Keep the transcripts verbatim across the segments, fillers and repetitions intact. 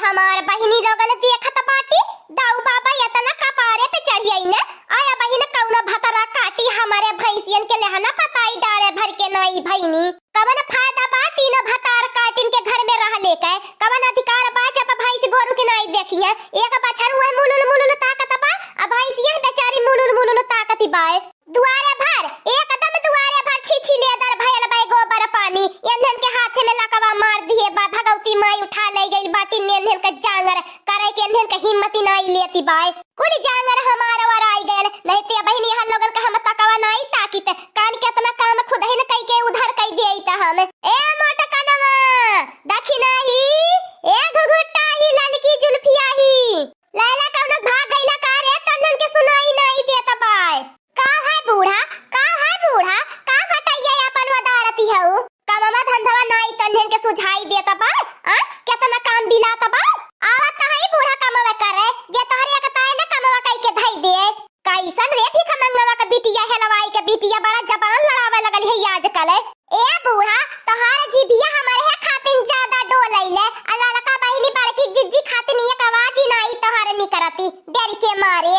हमार बहिनी लोगन देखत बाटी, दाऊ बाबा एतना कपारे पे चढ़ियाई ने, आया बहिन कौनो भतरा काटी हमरे भैंसियन के लेहना पताई डारे भर के नाई भैनी। कवन फायदा बा तीनों भतार काटिन के घर में रहले के? कवन अधिकार बा जब भैंस गोरू के नाई देखिए? एक बछरू है मुलुल मुलुल ताकत बा, अब भैंसिया बेचारी मुलुल मुलुल ताकत बा। दुआरे भर, एकदम दुआरे भर छीछी लेदर भयल बा गोबर पानी। एन्हन के हाथे में लकवा मार दिए बा, भगवती माई उठा ले गइल बाटी, एन्हन के जांगर करे के एन्हन के हिम्मत ही नाई लेती बाय। कुल जांगर हमार ओराई गयल, नहीं ते बहिनी हर लोगन का हम तकवा नाई ताकित। कान के अपना काम खुद ही न कई के उधर कई देई त हम। ए मोटकनवा, दखिना ही, ए घुघुटा ही, ललकी जुल्फिया ही। लैला कौनो भाग गइला का रे, तन्हन के सुनाई नाई देत बाय। का है बूढ़ा, का है बूढ़ा, का घटैया अपन वदारती हऊ? कमवा धंधवा नाई तन्हन के सुझाई देत बा, आ? केतना काम बिलात बा? आवत त हई बूढ़ा कमवा करे, जे तोहरे एकताए न कमवा कई के धई दे। कैसन रे भीख मंगवा के बिटिया हेलवाई के बिटिया बड़ा जबान लड़ावे लगल है आजकल। ए बूढ़ा, तोहार जिभिया हमरे खातिन ज्यादा डोलैले, आ ललका बहिनी बड़की जिज्जी खातिन एक आवाज ही नाई तोहार निकरती, डर के मारे।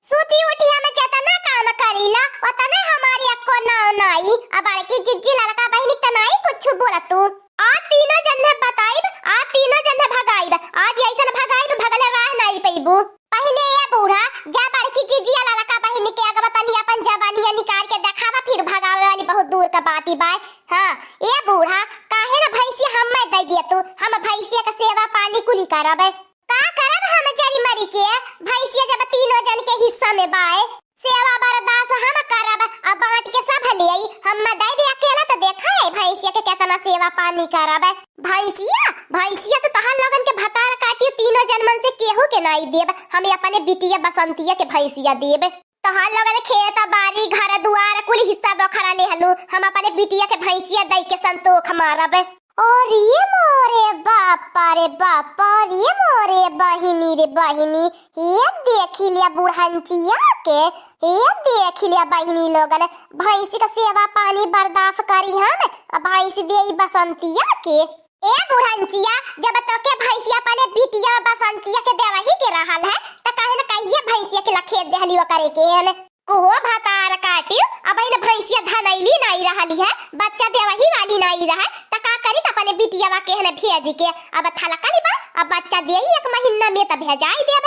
सूती उठी हम जेतना काम करीला, ओतने हमारी अक्को नाव नाई। आ बड़की जिज्जी ललका बहिनी त नाई कुछ बोलतू। आ तीनों जन्हे बताइब, आ तीनों जन्हे भगाइब। आज ऐसन भगाइब, भगले राह नाई पइबू। पहिले ए बूढ़ा, जा बड़की जिज्जी आ ललका बहिनी के अगवा तनी अपन जबानिया निकाल के देखावा, फिर भगावे वाली बहुत दूर का बाती बाय। हाँ, ए बूढ़ा, काहे न भैंसिया हम्मे दे दिया तू, हम भैंसिया के सेवा पानी कुली करब। का करब हम जरी मरी के? भैंसिया जब तीनों जन के हिस्सा में बाय, सेवा बरदास हम करब, आ बांट के सब ले आई। हम दे दे अकेला त देखा है भैंसिया के केतना सेवा पानी करब। भैंसिया, भैंसिया त तोहार लोगन के भतार काटियो तीनों जन मन से केहू के नाई देब। हम अपने बिटिया बसंतिया के भैंसिया देब। तोहार लोगन खेत बारी घर दुआर कुल हिस्सा बखरा लेहलू, हम अपने बिटिया के भैंसिया दई के संतोख मारब। अरे मोरे बापा रे बापा, रे मोरे बहिनी रे बहिनी, हे देखी लिया बुढ़ंचिया के, हे देखी लिया बहिनी लोगन, भैंसी का सेवा पानी बर्दाश्त करी हम, अब भैंसी देई बसंतिया के। ए बुढ़ंचिया, जब तोके भैंसिया अपने बिटिया बसंतिया के देवही के रहल है, त काहे न कहिए भैंसिया के लखेत देहली ओकरे के हन। कुहो भतार काटियो, अबहिन भैंसिया धनैली नाई रहली है, बच्चा देवही वाली नाई रहे, त का करी त अपने बिटियावा के हने भेज के, अब थलकली बा, अब बच्चा देई एक महीना में त भेजाई देब।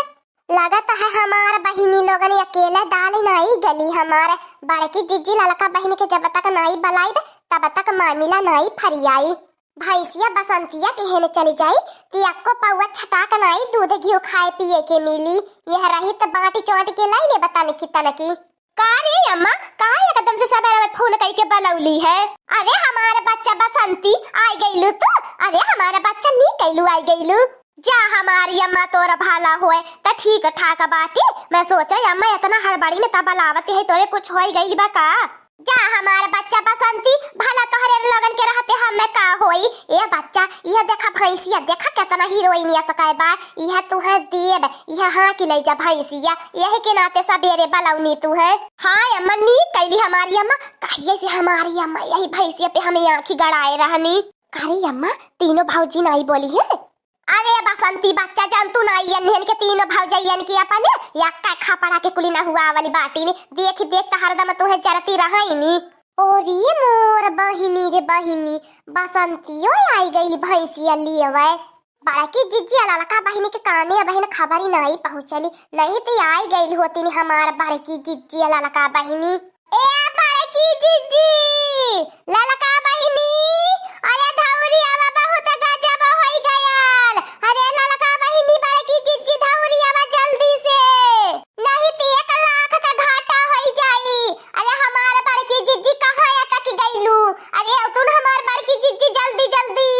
लगत है हमार बहिनी लोगन अकेले दाल नाई गली, हमार बड़की जिज्जी ललका बहिनी के जब तक नाई बलाइब, तब तक मामिला नाई फरियाई। भैंसिया बसंतिया के हेने चली जाई, ती अक्को पौआ छटाक नाई दूध घिउ खाए पिए के मिली। यह रही त बांटी चोंट के लाई ले बताने की तनकी। का रे अम्मा, काहे एकदम से सबेरे में फोन कई के बलौली है? अरे हमार बच्चा बसंती आई गईलू तू, अरे हमार बच्चा नी कैलू आई गईलू। जा हमारी अम्मा तोर भला होए, त ठीक ठाक बाटी। मैं सोचे अम्मा इतना हड़बड़ी में तब बलावत है, तोरे कुछ होई गई बा का? जा हमार बच्चा बसंती, भला तोहरे लोगन के रहते हमें का होई? ए बच्चा, यह देखा भैंसिया, देखा केतना हीरोइन असकाय बा। यह तू है देब, यह हाँ कि ले जा भैंसिया, यही के नाते सबेरे बलौनी तू है। हाँ अम्मा, नीक कैली हमारी अम्मा, कहिए से हमारी अम्मा यही भैंसिया पे हमें आँखी गड़ाए रहनी। करे अम्मा, तीनों भौजी नाई बोली है? अरे बसंती बच्चा, जान तू ना, एन्हन के तीनों भौजैयन के अपने यक्का खपड़ा के कुली ना हुआ वाली बाटी ने। देखी देख त हरदम तोहे जरती रहई नी। ओरी मोर बहिनी रे बहिनी, बसंतियो आई गई भैंसिया लियवे। बड़की जिज्जी आ ललका बहिनी के काने बहिन खबरी नाई पहुँचली, नहीं त आई गई होती नी हमार बड़की जिज्जी आ ललका बहिनी। ए बड़की जिज्जी, ललका बहिनी, अरे धौरी आवा, बहुत गजब होई गयल। अरे ललका बहिनी, बड़की जिज्जी धौरी आवा जल्दी से, नहीं त एक लाख का घाटा होई जाई। अरे हमार बड़की जिज्जी कहाँ अटक गईलू? अरे अवतुन हमार बड़की जिज्जी जल्दी जल्दी।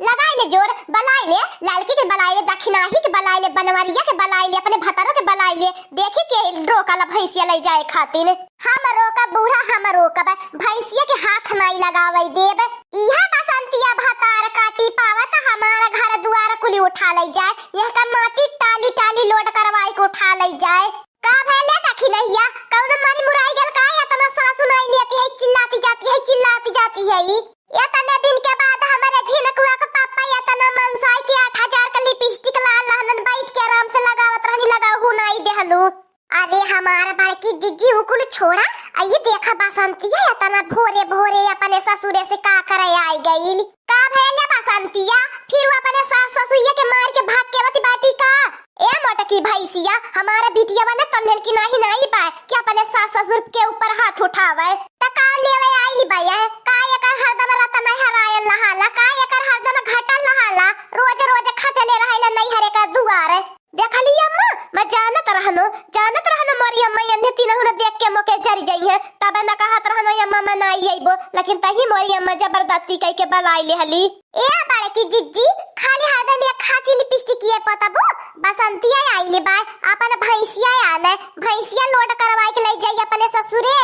लगाई ले जोर, बलाई ले, ललकी के बलाई ले, दखिनाही के बलाई ले, बनवरिया के बलाई ले, अपने भतरो के बलाई ले, देखी के रोकल भैंसिया ले जाए खातिर। हम रोकब बूढ़ा, हम रोकब, भैंसिया के हाथ नाई लगावे देब। इहा बसंतिया भतार काटी पावत हमार घर दुआर कुली उठा ले जाए, यह का माटी टाली टाली लोड करवाई के उठा ले जाए। का भले दखिनहिया, कौनो मरी मुराई गल का? इतना सासु नाई लेती है, चिल्लाती जाती है, चिल्लाती जाती है ई। इतने दिन के बाद हमारे झिनकुआ के पापा इतना मनसाई के आठ हजार का लिपस्टिक ला हमार बड़की जिज्जी उ कुल छोड़ा, आ ई देखा बसंतिया एतना भोरे भोरे अपने ससुरे से का करे आई गइल। का भइल बसंतिया? फिर उ अपने सास ससुरिया के मार के भाग के आवत बाटी का? ए मोटकी भैंसिया, हमार बिटिया ने तन्हन की नाही नाही बा कि अपने सास ससुर के ऊपर हाथ उठावे। त का लेवे आइल बा ये? का एकर हरदम रत नहीं हरायल लहाला? का एकर हरदम घटल लहाला? रोज रोज खटले रहेला नैहरे का दुआर। देखली अम्मा, मैं जानत रहनो, जानत रहनो मोरी अम्मा एन्हे तीनहु न देख के मोके जरि जइहें। तबे मैं कहत रहनो अम्मा मैं नाई अइबो, लेकिन तही मोरी अम्मा जबरदस्ती कइके बलाई लेहली। ए बड़की जिज्जी, खाली हरदम एक खाची लिपस्टिक ये पतबो, बसंतिया आइली बा, अपन भैंसिया आने, भैंसिया लोड करवाई के लई जाई अपने ससुरे।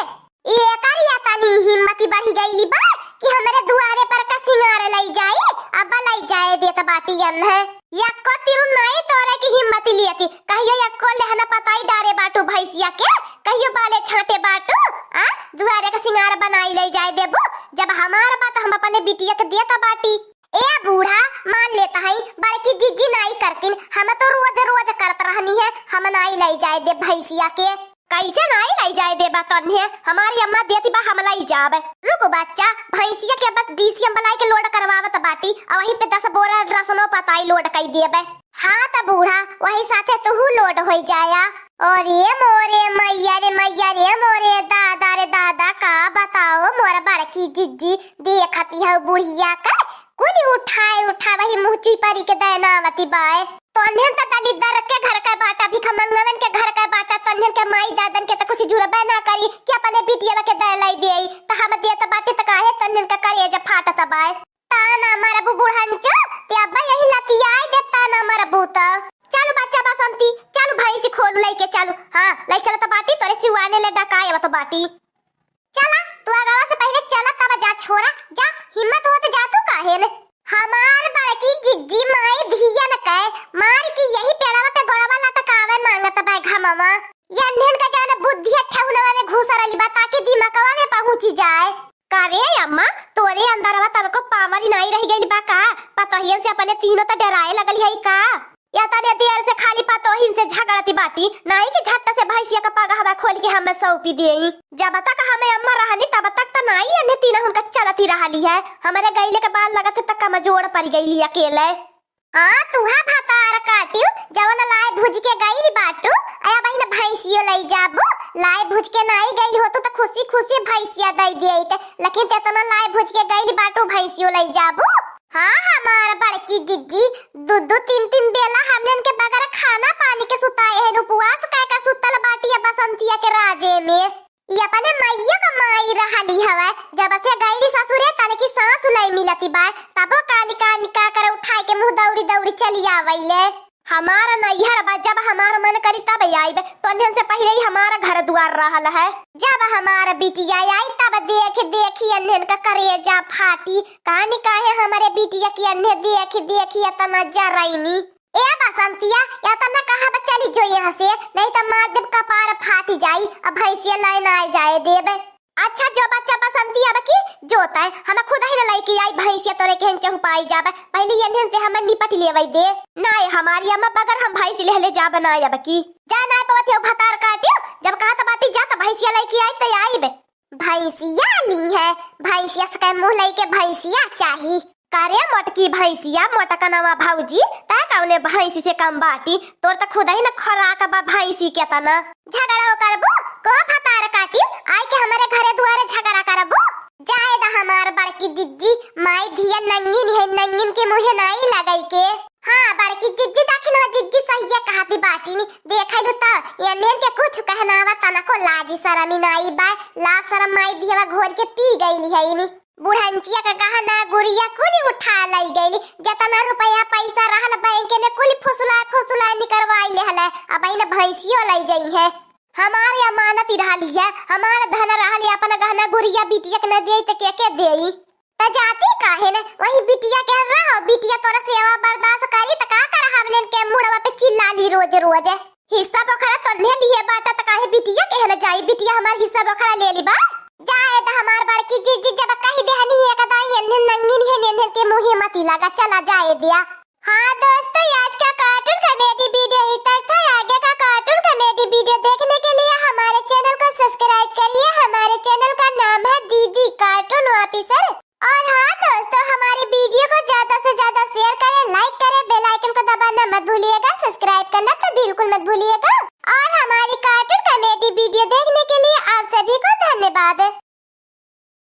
एकर या तनी हिम्मती बढ़ी गइली बा कि हमरे दुआरे पर का सिंगार लई जाई, अब लई जाए देत बाटी अम्हे। यक्को तिरु नाई तोरे की हिम्मती लियती, कहियो यक्को लेहना पताई डारे बाटू भैंसिया के, कहियो बाले छाटे बाटू, आ? दुआरे का सिंगार बनाई लई जाए देबू, जब हमार बात हम अपने बिटिया के देत बाटी। ए बूढ़ा, मान लेत हई, बड़की जिज्जी नाई करतीन, हम तो रोज रोज करत रहनी है, हम नाई लई जाए देब भैंसिया के। कैसे नाई लई जाए देबा तन्हे? हमारी अम्मा देती बा, हम लई जाब। रुक बच्चा, भैंसिया के बस डीसीएम बलाई के लोड करवावत बाटी, और वहीं पे दस बोरा रसनो पताई लोड कई देबे। हाँ त बूढ़ा, वही साथे तुहू लोड होई जाया। अरे मोरे मैया रे मैया रे, मोरे दादा रे दादा, का बताओ मोर बड़की जिज्जी, देखती हौ बुढ़िया का कुल उठाए उठाए वही मुँह चुई परी के दैनावती बाय। तोन्हन त दलिद्दर के घर का बाटा, भिखमंगवन के घर का बाटा, तोन्हन के माई दादन के त कुछ जुरबे ना करी कि अपने बिटिया के दै लई देई, त हम देत बाटी त काहे तोन्हन का करेज फाटत बाय। ताना मरबू बुढ़ंचो, ते अब्बा यही लतियाई दे ताना मरबू त। चलू बच्चा बसंती, चलू भैंसी खोलू लइके चलू। हाँ, लई चलत बाटी, तोरे सिवाने ले डकाए आवत बाटी। चला, तू अगवा से पहिले चला, तब जा छोरा, जा, हिम्मत होत जा तू काहे ने? हमार बड़की जिज्जी माई धियन के मार की यही पेड़वा पे गोड़वा लटकावे मांगत बा घमवा। यन्हन का जाने बुद्धिया ठेहुनवा में घुसरली बा ताकि दिमकवा में पहुँची जाए। का रे अम्मा, तोरे अंदरवा तनको पावर ही नाई रह गइल बा का? पतोहियन से अपने तीनों त डराए लगल है का? या तने देर से खाली पतोहिन से झगड़ती बाटी, नाई कि झट्ट से भैंसिया का पगहवा खोल के हमें सौंपी देई। जब तक हमें अम्मा रहनी तब तक त नाई अन्हे तीनहुन का चलती रहली है। हमरे गइले के बाद लगत है त कमजोर पड़ गइली अकेले। हाँ, तुहा भतार काटियो, जवन लाए भुज के गइल बाटू, अया बहिन भैंसियो लई जाबू, लाए भुज के नाई गइल होतू त खुशी खुशी भैंसिया दई दियई ते, लेकिन तेतना लाए भुज के गइल बाटू भैंसियो लई जाबू। हाँ, हमार बड़की जिज्जी, दू दू तीन तीन बेला हमनन के बगैर खाना पानी के सुताए हैं, उपवास कह के सुतल बाटी है बसंतिया के राजे में। ई अपने माइयो का माई रहली हवे, जब से गईली ससुरे तनकी सांस नहीं मिलती बा, तबो कानी कानी का करे उठाए के मुंह दौड़ी दौड़ी चली आवैले। हमार नैहर बा, जब हमार मन करी तब आइब, तोन्हन से पहिले ही हमार घर दुआर रहल है। जब हमार बिटिया आई तब देख देखी अन्हन का करेजा फाटी, कानी काहे हमरे बिटिया की अन्हे देख देखी इतना जरैनी। ए बसंतिया, या त ना कहा बा चली जो यहाँ से, नहीं त मार देब कपार फाटी जाई, अब भैंसिया लाए ना आए जाए देब। अच्छा जो बच्चा बसंतिया बकी, जो तय, हम खुद ही ना लइके आई भैंसिया तोरे केहन चहुपाई जाबे, पहले ये इन्हन से हम निपट लेवई दे। ना ए हमारी अम्मा बगर हम भैंसी लेहले जाबे ना अब की। जा ना पवत हो भतार काटियो, जब कहा त बाटी जा त भैंसिया लइके आई त आइबे। भैंसिया ली है, भैंसिया से कहे मुँह लइके भैंसिया चाही। का रे मोटकी भैंसिया, मोटकनवा भौजी, तै कौने भैंसी से कम बाटी? तोर त खुद ही न खोराक बा भैंसी के तना। झगड़ा करबू, को भतार काटी, आई के हमरे घरे दुआरे झगड़ा करबू? जाए द हमार बड़की जिज्जी, माई धिया नंगिन है, नंगिन के मुँहे नाई लगई के। हाँ, बड़की जिज्जी दखिनवा जिज्जी सहिया कहती बाटी नी, देखलू त, एन्हन के कुछ कहनावा तनको लाजी शरमी नाई बा, लाज शरम माई धियवा घोर के पी गईली है इनी। बुढ़ंचिया का गहना गुरिया कुली उठा लई गईली, जतना रुपया पैसा रहल बैंक में कुली फुसुला फुसुला निकरवाई लेहले, अब इन भैंसियो लई जई है। हमार अमानत ही रहली है, हमार धन रहल है, अपन गहना गुरिया बिटिया के न देई त के के देई? त जाती काहे न, वही बिटिया के रहो, बिटिया तोरा सेवा बर्दाश्त करी त का कर हमनन के मुड़वा पे चिल्ला ली रोज रोज। हिस्सा बोखरा तोन्हे लिए बाटा त काहे बिटिया के हमें जाई, बिटिया हमार हिस्सा बोखरा ले ली बा। जाए द हमार बड़की जिज्जी, जब कही देहनी एक दाई एन्हन नंगिन है, एन्हन के मुँहे मती लगा, चला जाए दिया। हाँ दोस्तों, आज का cartoon comedy video ही तक था। आगे का cartoon comedy video देखने के लिए भूलिएगा। और हमारी cartoon comedy video देखने के लिए आप सभी को धन्यवाद।